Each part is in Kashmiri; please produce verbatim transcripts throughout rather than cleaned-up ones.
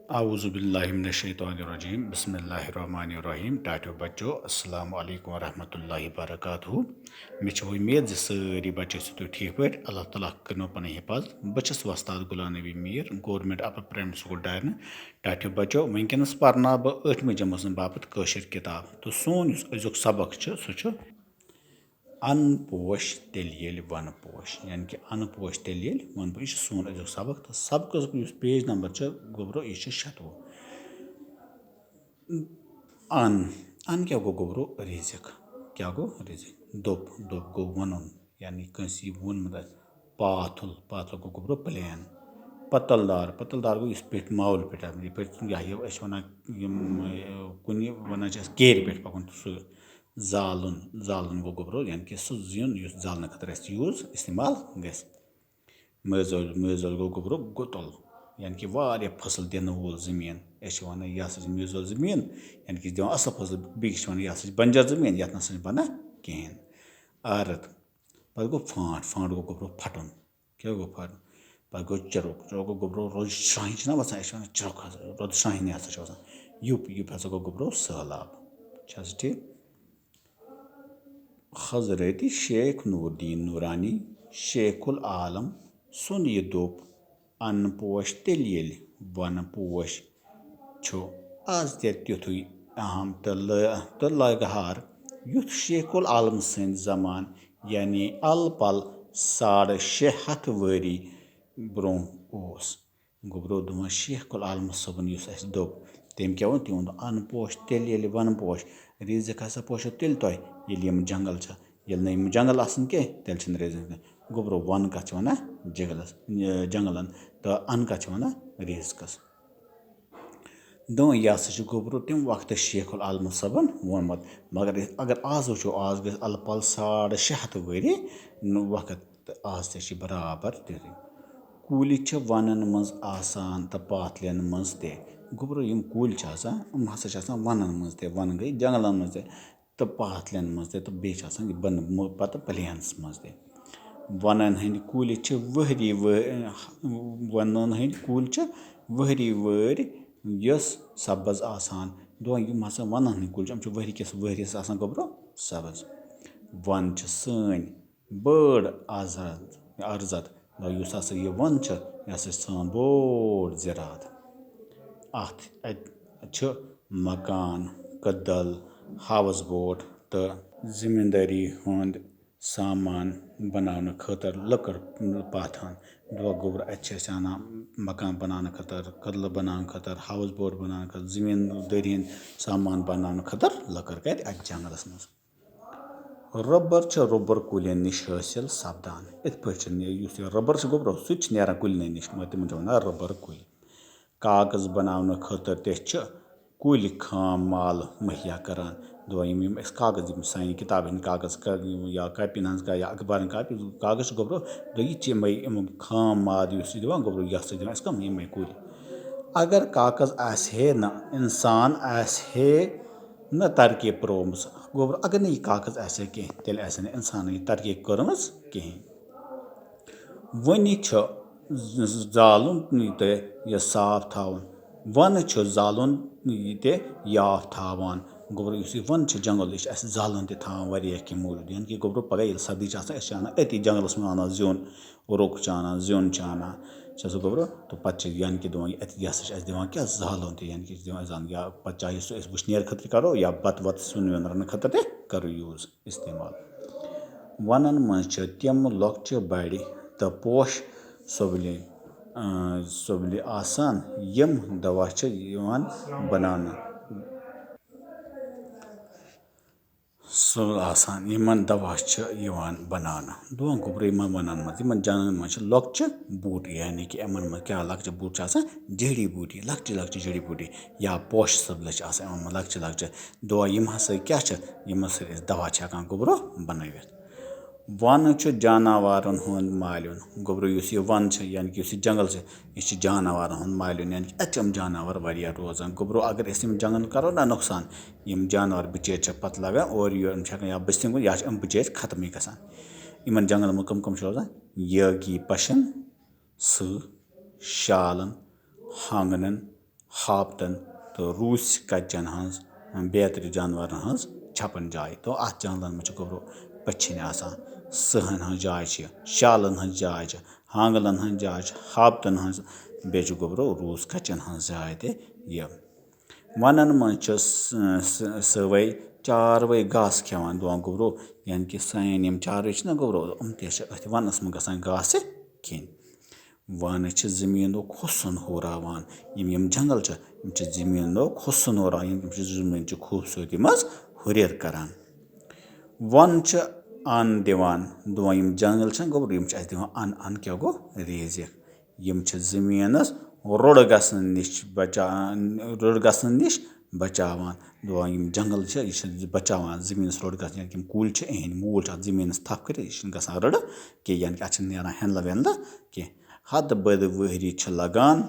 اعوذ باللہ من الشیطان الرجیم، بسم اللہ الرحمن الرحیم۔ ٹاٹھیو بچو، السلام علیکم ورحمۃ اللہ وبرکاتہ۔ مےٚ چھِ وۄمید زِ سٲری بچہٕ ٲسِو تُہۍ ٹھیٖک پٲٹھۍ۔ اللہ تعالیٰ کٔرِنو پنٕنۍ حفاظ۔ بہٕ چھُس وۄستاد غلام نبی میٖر، گورنمنٹ اپر پرائمری سکول ڈارنہٕ۔ ٹاٹھیو بچو، وٕنکیٚنس پرناو بہٕ ٲٹھمہِ جمٲژ ہٕنٛز باپتھ کٲشِر کِتاب۔ تہٕ سون یُس أزیُک سبق چھُ، سُہ چھُ ان پوش تیٚلہِ ییٚلہِ ون پوش، یعنی کہِ ان پوش تیٚلہِ ییٚلہِ ون پوش۔ یہِ چھُ سون أزیُک سبق۔ تہٕ سبقس یُس پیج نمبر چھُ گوٚبرو، یہِ چھُ شَتوُہ۔ ان، ان کیٛاہ گوٚو گوٚبرو؟ رِزق۔ کیٛاہ گوٚو؟ رِزق۔ دوٚپ، دوٚپ گوٚو وَنُن، یعنی کٲنٛسہِ یہِ ووٚنمُت آسہِ۔ پاتھُل، پاتھُل گوٚو گوٚبرو پلین۔ پتل دار، پتل دار گوٚو یُس پیٚٹھۍ ماوُل پیٚٹھۍ آسان، یہِ پیٚٹھۍ یا یہِ أسۍ وَنان یِم، اے، کُنہِ وَنان چھِ أسۍ کیرِ پٮ۪ٹھ پَکُن، سُہ۔ زالُن، زالُن گوٚو گوٚبرو، یعنی کہِ سُہ زیُن یُس زالنہٕ خٲطرٕ اَسہِ یوٗز، استعمال گژھِ۔ مٲزیُل، مٲزیُل گوٚو گوٚبرو گُتُل، یعنی کہِ واریاہ فصل دِنہٕ وول زٔمیٖن۔ أسۍ چھِ وَنان، یہِ ہسا چھِ مٲزیُل زٔمیٖن، یعنی کہِ یہِ چھِ دِوان اَصٕل فصل۔ بیٚیہِ چھِ وَنان، یہِ ہسا چھِ بنجر زٔمیٖن، یَتھ نہ سا چھِ بَنان کِہیٖنۍ۔ عارت، پَتہٕ گوٚو فانٛٹ، فانٛٹ گوٚو گوٚبرو پھَٹُن۔ کیٛاہ گوٚو پھَٹُن؟ پَتہٕ گوٚو چِرُک، چِرُک گوٚو گوٚبرو، روٚد شرٛاہِنۍ چھِنہ وَسان، أسۍ چھِ وَنان چِرُک حظ، روٚد شرٛاہِنۍ ہسا چھِ وَسان۔ یُپ، یُپ ہسا گوٚو گوٚبرو سٔہلاب۔ چھا سُہ ٹھیٖک؟ حضرت شیخ نور الدین نورانی شیخ العالم سُنٛد یہِ دوٚپ، ان پوش تیٚلہِ ییٚلہِ ون پوش چھُ آز تہِ تیُتھُے اہم تہٕ لٲ-، تہٕ لگہار، یُتھ شیخ العالم سٕنٛدِ زمان، یعنی الہٕ پلہٕ ساڑٕ شےٚ ہتھ ؤری برٛونٛہہ اوس۔ گوٚبرو دوٚپمَس، شیخ العالم صٲبُن یُس اَسہِ دوٚپ، تٔمۍ کیٛاہ ووٚن؟ تٔمۍ ووٚن، ان پوش تیٚلہِ ییٚلہِ ون پوش، رِزق ہسا پوشو تیٚلہِ تۄہہِ، ییٚلہِ یِم جنگل چھِ۔ ییٚلہِ نہٕ یِم جنگل آسن کینٛہہ، تیٚلہِ چھِنہٕ رِزق کینٛہہ۔ گوٚبرو، ون کَتھ چھِ وَنان جنگلس، یہِ جنگلن، تہٕ ان کَتھ چھِ وَنان رِزقس۔ دوٚپُن، یہِ ہسا چھُ گوٚبرو تَمہِ وقتہٕ شیخ العالم صٲبن ووٚنمُت۔ مگر اگر آز وٕچھو، آز گٔژھۍ الہٕ پلہٕ ساڑٕ شےٚ ہتھ ؤری نہٕ وقت۔ تہٕ آز تہِ چھِ برابر تیُتھُے۔ کُلۍ چھِ وَنَن منٛز آسان تہٕ پاتھلٮ۪ن منٛز تہِ۔ گوٚبرو، یِم کُلۍ چھِ آسان، یِم ہسا چھِ آسان وَنَن منٛز تہِ، وَن گٔے جنٛگلَن منٛز تہِ، تہٕ پاتھلٮ۪ن منٛز تہِ، تہٕ بیٚیہِ چھِ آسان یہِ بَنہٕ مُ-، پَتہٕ پٕلینَس منٛز تہِ۔ وَنَن ہٕنٛدۍ کُلۍ چھِ ؤہری وٲ-، وَنَن ہٕنٛدۍ کُلۍ چھِ ؤہری وٲرۍ یۄس سبٕز آسان۔ دۄہ یِم ہسا وَنَن ہٕنٛدۍ کُلۍ چھِ، یِم چھِ ؤہرِ کِس ؤہرِس آسان گوٚبرو سبٕز۔ وَن چھِ سٲنۍ بٔڑ عزت، عرضت، گوٚو یُس ہسا یہِ وَن چھِ، یہِ ہسا چھِ سٲنۍ بوٚڑ زِراعت۔ اَتھ، اَتہِ چھُ مکان، کٔدٕل، ہاوُس بوٹ تہٕ زٔمیٖندٲری ہُنٛد سامان بناونہٕ خٲطرٕ لٔکٕر پاتھان۔ دۄہ گوٚبرٕ، اَتہِ چھِ أسۍ اَنان مکان بناونہٕ خٲطرٕ، کٔدلہٕ بناونہٕ خٲطرٕ، ہاوُس بوٹ بناونہٕ خٲطرٕ، زٔمیٖندٲری ہِنٛدۍ سامان بناونہٕ خٲطرٕ لٔکٕر کَتہِ؟ اَتہِ جنٛگلَس منٛز۔ رۄبَر چھِ رۄبَر کُلٮ۪ن نِش حٲصِل سپدان۔ یِتھ پٲٹھۍ چھِ یُس یہِ رۄبَر چھُ گوٚبرو، سُہ تہِ چھُ نیران کُلٮ۪ن نِش، مگر تِمَن چھِ وَنان رۄبَر کُلۍ۔ کاغذ بناونہٕ خٲطرٕ تہِ چھِ کُلۍ خام مال مہیا کران۔ دوٚپُن، یِم، یِم اَسہِ کاغذ، یِم سانہِ کِتابہِ ہِنٛدۍ کاغذ کر-، یا کاپیَن ہٕنٛز کا-، یا اخبارَن کاپی، کاغذ چھِ گوٚبرو، دوٚپُن، یہِ تہِ چھِ یِمَے، یِم خام ماد یُس یہِ دِوان گوٚبرو، یہِ ہسا دِوان اَسہِ کَم؟ یِمَے کُلۍ۔ اگر کاغذ آسہِ ہے نہٕ، اِنسان آسہِ ہے نہٕ ترقی پرٛٲومٕژ۔ گوٚبرو، اگر نہٕ یہِ کاغذ آسہِ ہے کینٛہہ، تیٚلہِ آسہِ ہے نہٕ اِنسانَن یہِ ترقی کٔرمٕژ کِہیٖنۍ۔ وۄنہِ چھُ ز-، زالُن تہٕ یہِ صاف تھاوُن۔ وَنہٕ چھُ زالُن تہِ یاف تھاوان۔ گوٚبرو، یُس یہِ وَن چھُ جنٛگل، یہِ چھُ اَسہِ زالُن تہِ تھاوان واریاہ کینٛہہ موٗجوٗد۔ یعنی کہِ گوٚبرو، پَگاہ ییٚلہِ سردی چھِ آسان، أسۍ چھِ اَنان أتی جنٛگلَس منٛز اَنان زیُن، روٚک چھِ اَنان، زیُن چھِ اَنان، چھِ سُہ گوٚبرو، تہٕ پَتہٕ چھِ، یعنی کہِ دِوان یہِ اَتہِ، یہِ ہسا چھِ اَسہِ دِوان کیٛاہ؟ زالُن تہِ، یعنی کہِ چھِ دِوان زالُن، یا پَتہٕ چاہے سُہ أسۍ وٕشنیر خٲطرٕ کَرو یا بَتہٕ وَتہٕ سیُن ویُن رَننہٕ خٲطرٕ تہِ کَرو یوٗز، استعمال۔ وَنَن منٛز چھِ تِم لۄکچہِ بَڑِ تہٕ پوش سۄبلہِ، اۭں، سۄبلہِ آسان، یِم دوا چھِ یِوان بَناونہٕ۔ سُہ آسان، یِمَن دوا چھِ یِوان بَناونہٕ۔ دوٚپُن، گوٚبرو، یِمَن وَنَن منٛز، یِمَن جانَن منٛز چھِ لۄکچہِ بوٗٹہٕ، یعنی کہِ یِمَن منٛز کیٛاہ لۄکچہِ بوٗٹہٕ چھِ آسان؟ جڑی بوٗٹی، لۄکچہِ لۄکچہِ جڑی بوٗٹی یا پوشہٕ سٕبلہٕ چھِ آسان یِمَن منٛز لۄکچہِ لۄکچہِ۔ دوٚپُن، یِم ہسا کیٛاہ چھِ؟ یِمَن سۭتۍ أسۍ دوا چھِ ہٮ۪کان گوٚبرو بَنٲوِتھ۔ وَنہٕ چھُ جاناوارَن ہُنٛد مالیُن۔ گوٚبرو، یُس یہِ وَن چھِ، یعنی کہِ یُس یہِ جنٛگل چھِ، یہِ چھِ جاناوارَن ہُنٛد مالیُن، یعنی کہِ اَتہِ چھِ یِم جاناوار واریاہ روزان۔ گوٚبرو، اگر أسۍ یِم جنٛگلَن کَرو نہ نۄقصان، یِم جاناوار بِچٲرۍ چھِ پَتہٕ لَگان اورٕ یورٕ، یِم چھِ ہٮ۪کان یا بٔستِنۍ کُن، یا چھِ یِم بِچٲرۍ ختمٕے گژھان۔ یِمَن جنٛگلَن منٛز کٕم کٕم چھِ روزان؟ یٲگی پَشَن، سٕہہ، شالَن، ہانٛگنَن، ہاپتن تہٕ روٗسۍ کچٮ۪ن ہٕنٛز، بیترِ جانورن ہٕنٛز چھپن جاے۔ تو اتھ جنگلن منٛز چھِ گوٚبرو پٔچھِنۍ آسان، سٕہن ہٕنٛز جاے چھِ، شالن ہٕنٛز جاے چھِ، ہانگلن ہٕنٛز جاے چھِ، ہاپتن ہٕنٛز، بیٚیہِ چھِ گوٚبرو روٗس کچٮ۪ن ہٕنٛز جاے تہِ یہِ۔ ونن منٛز چھِ س-، س-، سٲوے چاروٲے گاسہٕ کھٮ۪وان، دپان گوٚبرو، یعنی کہِ سٲنۍ یِم چاروٲے چھِنہ گوٚبرو، یِم تہِ چھِ أتھۍ ونس منٛز گژھان گاسہٕ کھیٚنۍ۔ ونہٕ چھِ زٔمیٖنُک حُسن ہُراوان۔ یِم، یِم جنگل چھِ، یِم چھِ زٔمیٖنُک حُسن ہُراوان، یِم، یِم چھِ زٔمیٖنچہِ خوٗبصوٗرتی منٛز ہُرٮ۪ر کران۔ ون چھِ اَن دِوان، دپان یِم جنگل چھِنہ گوٚبرو، یِم چھِ اَسہِ دِوان اَن، اَن کیٛاہ گوٚو؟ ریزِک۔ یِم چھِ زٔمیٖنَس روٚڑ گژھنہٕ نِش بچا-، روٚڑ گژھنہٕ نِش بچاوان۔ دپان یِم جنگل چھِ، یہِ چھِ بچاوان زٔمیٖنَس روٚڑ گژھنہٕ، یعنی کہِ یِم کُلۍ چھِ، یِہِنٛدۍ موٗل چھِ اَتھ زٔمیٖنَس تھپھ کٔرِتھ، یہِ چھِنہٕ گژھان رٔڑٕ کینٛہہ، یعنی کہِ اَتھ چھِنہٕ نیران ہٮ۪نٛدلہٕ وٮ۪نٛدلہٕ کینٛہہ۔ ہَتہٕ بٔدۍ ؤہری چھِ لگان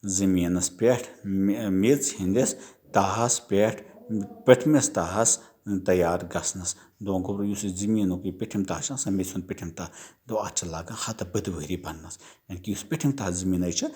زٔمیٖنَس پٮ۪ٹھ مِ-، میٚژ ہٕنٛدِس تہَس پٮ۪ٹھ، پٔٹھمِس تہَس تیار گژھنَس۔ دپان گوٚبرو، یُس یہِ زٔمیٖنُک یہِ پیٚٹھِم تہہ چھُ آسان، میٚژِ ہُنٛد پیٚٹھِم تہہ، دپان اَتھ چھِ لگان ہَتہٕ بٔدۍ ؤہری بَننَس۔ یعنی کہِ یُس پیٚٹھِم تہہ زٔمیٖنٕے چھِ،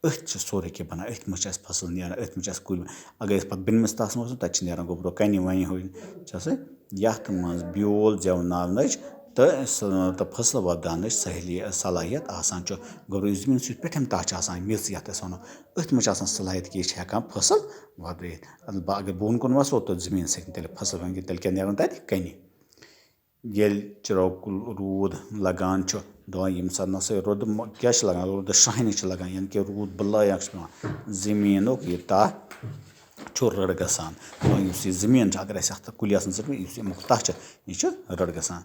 أتھۍ چھِ سورُے کینٛہہ بَنان، أتھۍ منٛز چھِ اَسہِ فصل نیران، أتھۍ منٛز چھِ اَسہِ کُلۍ۔ اگر أسۍ پَتہٕ بٔنمِس تَہَس منٛز وَسو، تَتہِ چھِ نیران گوٚبرو کَنہِ وَنہِ ہُہ چھِ سُہ، یَتھ منٛز بیول زٮ۪وناونٕچ تہٕ سُہ، تہٕ فصل وۄپداونٕچ سہلی-، صلاحیت آسان چھُ۔ گوٚبرو، یُس زٔمیٖنَس یُس پیٚٹھِم تَہہ چھُ آسان، میٚژ یَتھ أسۍ وَنو، أتھۍ منٛز چھِ آسان صلاحیت کہِ یہِ چھِ ہٮ۪کان فصل وۄپدٲیِتھ۔ البتہ اگر بۄن کُن وَسو، تہٕ زٔمیٖنَس ہیٚکہِ نہٕ تیٚلہِ فصل بَنِتھ، تیٚلہِ کیٛاہ نیرَن تَتہِ؟ کَنہِ۔ ییٚلہِ چِرو کُل روٗد لگان چھُ، دپان ییٚمہِ ساتہٕ نہ سا روٗدٕ مۄ-، کیٛاہ چھِ لگان؟ روٗدٕ شاہنہِ چھِ لگان، یعنی کہِ روٗد بلاے اکھ چھِ پٮ۪وان۔ زٔمیٖنُک یہِ تَہہ چھُ رٔڑ گژھان۔ دپان یُس یہِ زٔمیٖن چھِ، اگر اَسہِ اَتھ کُلۍ آسَن ژٔٹمٕتۍ، یُس اَمیُک تَہہ چھُ، یہِ چھُ رٔڑ گژھان۔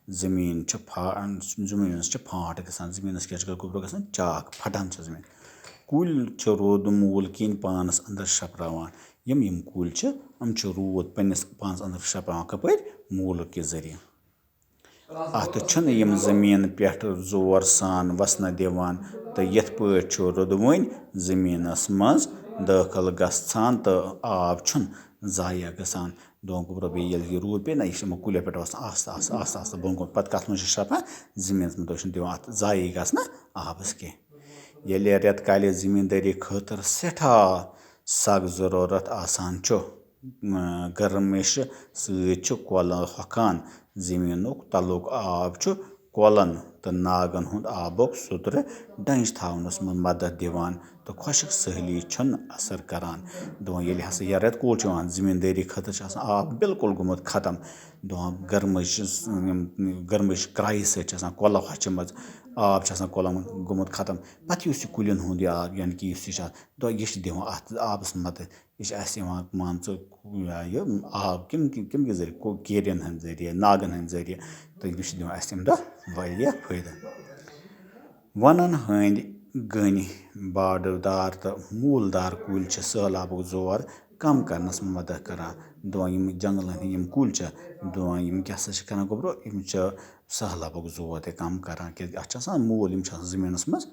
زٔمیٖن چھِ پھا-، زٔمیٖنَس چھِ پھانٛٹ گژھان، زٔمیٖنَس کیٛاہ چھِ گوٚبرو گژھان؟ چاکھ، پھٹان چھِ زٔمیٖن۔ کُلۍ چھِ روٗدٕ موٗل کِنۍ پانَس اندر شپراوان۔ یِم، یِم کُلۍ چھِ، یِم چھِ روٗد پنٛنِس پانَس اندر شپراوان۔ کَپٲرۍ؟ موٗلہٕ کہِ ذٔریعہٕ۔ اَتھ چھُنہٕ یِم زٔمیٖن پٮ۪ٹھ زور سان وَسنہٕ دِوان تہٕ یِتھ پٲٹھۍ چھُ روٗدٕ وٲنۍ زٔمیٖنَس منٛز دٲخٕل گژھان تہٕ آب چھُنہٕ ضایع گژھان۔ دۄن گوٚبرو بیٚیہِ ییٚلہِ یہِ روٗد پیٚیہِ نہ، یہِ چھُ یِمَن کُلٮ۪ن پٮ۪ٹھ وَسان آستہٕ آستہٕ آستہٕ آستہٕ بۄن کُن۔ پَتہٕ کَتھ منٛز چھُ شرٛپان؟ زٔمیٖنَس منٛز۔ تُہۍ چھُنہٕ دِوان اَتھ ضایع گژھنہٕ آبَس کینٛہہ۔ ییٚلہِ رٮ۪تہٕ کالہِ زٔمیٖندٲری خٲطرٕ سٮ۪ٹھاہ سخ ضروٗرت آسان چھُ، گرمٲیشہِ سۭتۍ چھُ کۄلہٕ ہۄکھان۔ زٔمیٖنُک تَلُک آب چھُ کۄلَن تہٕ ناگَن ہُنٛد آبُک سُترٕ ڈنٛج تھاونَس منٛز مدد دِوان تہٕ خۄشٕک سٲلی چھُنہٕ اثر کران۔ دپان ییٚلہِ ہسا یہِ رٮ۪تہٕ کول چھُ یِوان، زٔمیٖندٲری خٲطرٕ چھُ آسان آب بالکل گوٚمُت ختم۔ دپان گرمٲیشہِ، یِم گرمٲیشہِ کرٛایہِ سۭتۍ چھِ آسان کۄلہٕ ہۄچھِ منٛز، آب چھُ آسان کۄلَن منٛز گوٚمُت ختم۔ پَتہٕ یُس یہِ کُلٮ۪ن ہُنٛد یہِ آب، یعنی کہِ یُس یہِ چھُ آسان، دپان یہِ چھِ دِوان اَتھ آبَس مدد۔ یہِ چھِ اَسہِ یِوان، مان ژٕ، یا یہِ آب کَمہِ، کَمہِ، کَمہِ کہِ ذٔریعہٕ؟ کو-، کیرٮ۪ن ہٕنٛدۍ ذٔریعہٕ، ناگَن ہٕنٛدۍ ذٔریعہٕ، تہٕ یہِ چھِ دِوان اَسہِ تَمہِ دۄہ واریاہ فٲیدٕ۔ وَنَن ہٕنٛدۍ گٔنۍ، باڈٕ دار تہٕ موٗل دار کُلۍ چھِ سٔہلابُک زور کم کرنَس منٛز مدد کران۔ دپان یِم جنگلَن ہٕنٛدۍ یِم کُلۍ چھِ، دپان یِم کیٛاہ سا چھِ کران گوٚبرو؟ یِم چھِ سٔہلابُک زور تہِ کم کران، کیٛازِ اَتھ چھِ آسان موٗل، یِم چھِ آسان زٔمیٖنَس منٛز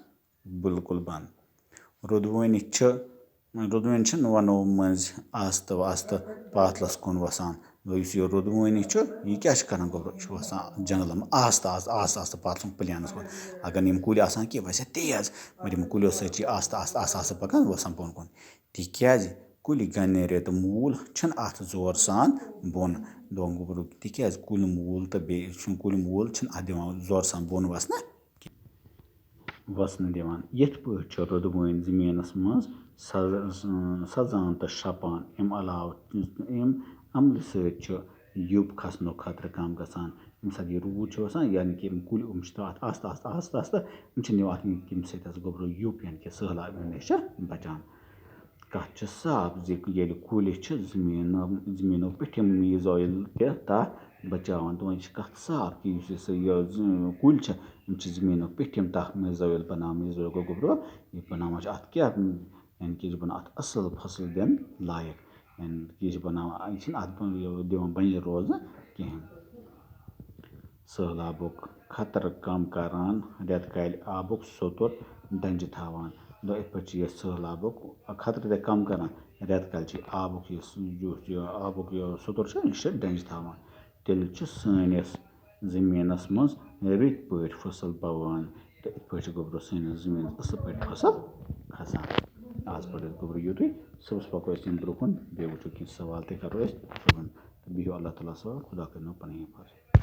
بالکل بنٛد۔ روٗدٕ وٲنِتھ چھِ، روٗدٕ وٲنۍ چھِنہٕ وَنو مٔنٛزۍ آستہٕ آستہٕ پاتلَس کُن وَسان۔ گوٚو یُس یہِ روٗدٕ وٲنِتھ چھُ، یہِ کیٛاہ چھُ کَران گوٚبرو؟ یہِ چھُ وَسان جنٛگلَن منٛز آستہٕ آستہٕ، آستہٕ آستہٕ پاتلَس کُن، پٕلینَس کُن۔ اگر نہٕ یِم کُلۍ آسان کینٛہہ، یہِ وَسہِ ہا تیز، مگر یِم کُلٮ۪و سۭتۍ چھِ یہِ آستہٕ آستہٕ آستہٕ آستہٕ پَکان، وَسان بۄن کُن۔ تِکیٛازِ کُلۍ گنہِ رٮ۪تہٕ موٗل چھِنہٕ اَتھ زورٕ سان بۄن۔ دۄن گوٚبرو، تِکیٛازِ کُلۍ موٗل تہٕ بیٚیہِ چھُنہٕ، کُلۍ موٗل چھِنہٕ اَتھ دِوان زورٕ سان بۄن وَسنہٕ۔ وَسنہٕ دِوان۔ یِتھ پٲٹھۍ چھُ روٗدٕ وٲنۍ زٔمیٖنَس منٛز سَز-، سَزان تہٕ شرٛپان۔ اَمہِ علاوٕ، اَمہِ عملہِ سۭتۍ چھُ یُپ کھسنُک خطرٕ کم گژھان۔ ییٚمہِ ساتہٕ یہِ روٗد چھُ وَسان، یعنی کہِ یِم کُلۍ، یِم چھِ ترٛاوان اَتھ آستہٕ، آستہٕ، آستہٕ، آستہٕ، یِم چھِنہٕ دِوان اَتھ، ییٚمہِ سۭتۍ ہسا گوٚبرو یُپ، یعنی کہِ سٔہلاب یِنہٕ نِش چھِ بچان۔ کَتھ چھِ صاف زِ ییٚلہِ کُلۍ چھِ زٔمیٖن، زٔمیٖنُک پیٚٹھِم میٖزایِل تہِ تَتھ بچاوان۔ تہٕ وۄنۍ چھِ کَتھ صاف کہِ یُس یہِ سا یہِ زٕ-، کُلۍ چھِ، یِم چھِ زٔمیٖنُک پیٚٹھِم تَکھ میٖزایِل بناوان۔ میٖزایِل گوٚو گوٚبرو، یہِ بناوان چھِ اَتھ کیٛاہ؟ یعنی کہِ یہِ چھِ بناوان اَتھ اَصٕل فصٕل دِنہٕ لایق۔ یعنی کہِ یہِ چھِ بناوان، یہِ چھِنہٕ اَتھ بن-، یہِ دِوان بَنہِ روزنہٕ کِہیٖنۍ۔ سٔہلابُک خطرٕ کم کران، رٮ۪تہٕ کالہِ آبُک سوٚتُر ڈنٛجہِ تھاوان۔ گوٚو، یِتھ پٲٹھۍ چھِ یہِ سٔہلابُک خطرٕ تہِ کم کران، رٮ۪تہٕ کالہِ چھِ آبُک یُس، یُس یہِ آبُک یہِ سوٚتُر چھُ، یہِ چھِ ڈنٛجہِ تھاوان۔ تیٚلہِ چھُ سٲنِس زٔمیٖنَس منٛز رٕتۍ پٲٹھۍ فصل پَوان تہٕ یِتھ پٲٹھۍ چھِ گوٚبرو سٲنِس زٔمیٖنَس اَصٕل پٲٹھۍ فصل کھسان۔ آز پَتہٕ أسۍ گوٚبرٕ یُتُے، صُبحَس پَکو أسۍ یِم برٛونٛہہ کُن، بیٚیہِ وٕچھو کینٛہہ سوال تہِ کَرو أسۍ صُبحَن۔ تہٕ بِہِو اللہ تعالیٰ ہَس حوالہٕ، خۄدا کٔرِنو پَنٕنۍ حِفاظت۔